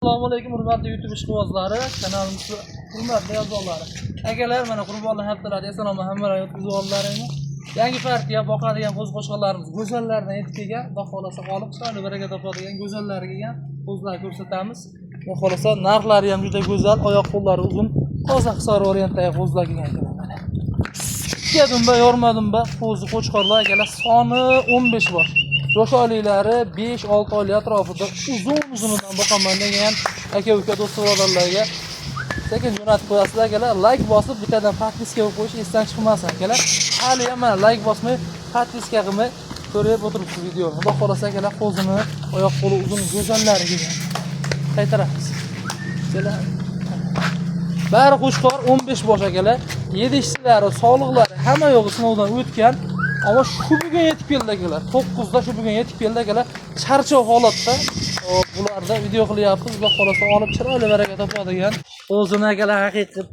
Assalomu alaykum hurmatli YouTube ishqibozlari, kanalimiz hurmatli a'zolari. Akalar, mana qurbonlik haftalari eson-omon hammalarga o'tkazib oldilaringni. Yangi partiya boqadigan qo'zi qo'chqorlarimiz go'zallardan yetib kelgan. Xudo xolasa olib chiroyli baraka topadigan go'zallar kelgan. Qo'zilar ko'rsatamiz. Xudo xolasa narxlari ham juda go'zal, oyoq qo'llari uzun, toza Hisor variantdagi qo'zilar kelgan akalar mana. Ikki dumba, yorma dumba qo'zi qo'chqorlar akalar, soni 15 bosh. Yosh oyliklari 5-6 oylik atrofida uzun uzunidan boqaman degan aka uka do'st birodarlarga sekin jo'natib qo'yasizlar akalar. Like bosib bittadan подписка qilib qo'yish esdan chiqmasin akalar. Hali ham mana like bosmay, подписка qilmay ko'rib o'tiribsiz videoni. Xudo xohlasa akalar, qo'zini oyoq qo'li uzun go'zallari kelgan. Qaytaramiz. Akalar, bari qo'chqor 15 bosh akalar. Yedishchilari, sog'liqlari hamma yo'g'i sinovdan o'tgan. Ammo shu bugun yetib keldi akalar. 9da shu bugun yetib keldi akalar. Charchoq holatda hop, bularda video qilyapmiz. Xudo xohlasa olib chiroyli baraka topadigan o'zini akalar haqiqiy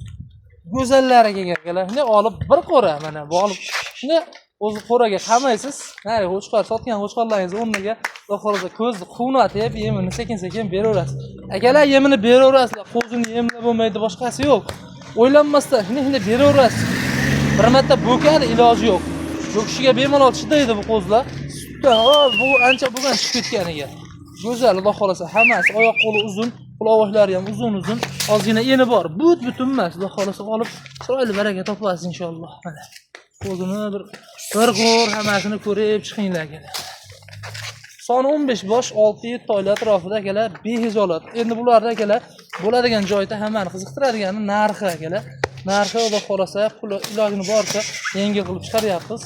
go'zallari kelgan akalar. Shunday olib bir qo'ra mana bu olib shunday o'zi qo'raga qamaysiz. Nari qo'chqor sotgan qo'chqorlaringiz o'rniga Xudo xohlasa ko'zni quvnatib yemini sekin-sekin beraverasiz. Akalar, yemini beraverasizlar. Qo'zini yemlab bo'lmaydi, boshqasi yo'q. O'ylanmasdan shunday shunday beraverasiz. Bir marta bo'kadi, iloji yo'q. Bo'kishiga bemalol chidaydi bu qo'zilar. Sutdan bu ancha bo'lgan chiqib ketganiga. Go'zal, Xudo xohlasa hammasi oyoq qo'li uzun, quloqboshlari ham uzun uzun, ozgina eni bor. But butun emas. Xudo xohlasa olib chiroyli baraka topasiz inshaalloh. Mana. Qo'zini bir g'o'r hammasini ko'rib chiqinglar akalar. Soni 15 bosh, 6-7 oylik atrofida akalar, behijolat. Endi bularda akalar bo'ladigan joyda hammani qiziqtiradigani narxi akalar. Narxi Xudo xohlasa puli ilojini boricha yengil qilib chiqaryapmiz.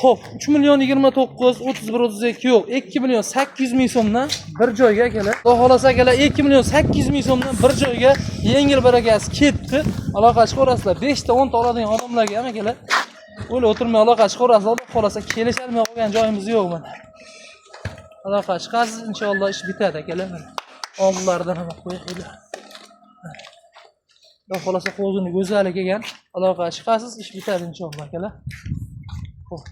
Xo'p, 3 million 29, 31, 32 yo'q, 2 million 800 ming so'mdan bir joyga akalar. Xudo xohlasa akalar 2 million 800 ming so'mdan bir joyga yengil barakasi ketdi. Aloqa chiqaverasizlar. 5 ta 10 ta oladigan odamlarga ham akalar. O'ylab o'tirmay aloqa chiqaverasizlar. Xudo xohlasa kelisholmay qolgan joyimiz yo'q mana. Aloqa chiqasiz, inshaalloh ish bitadi akalar mana. Oldilaridan ham qo'yinglar. Xudo xohlasa qo'zini go'zali kelgan. Aloqa chiqasiz, ish bitadi inshaalloh akalar. Xo'p.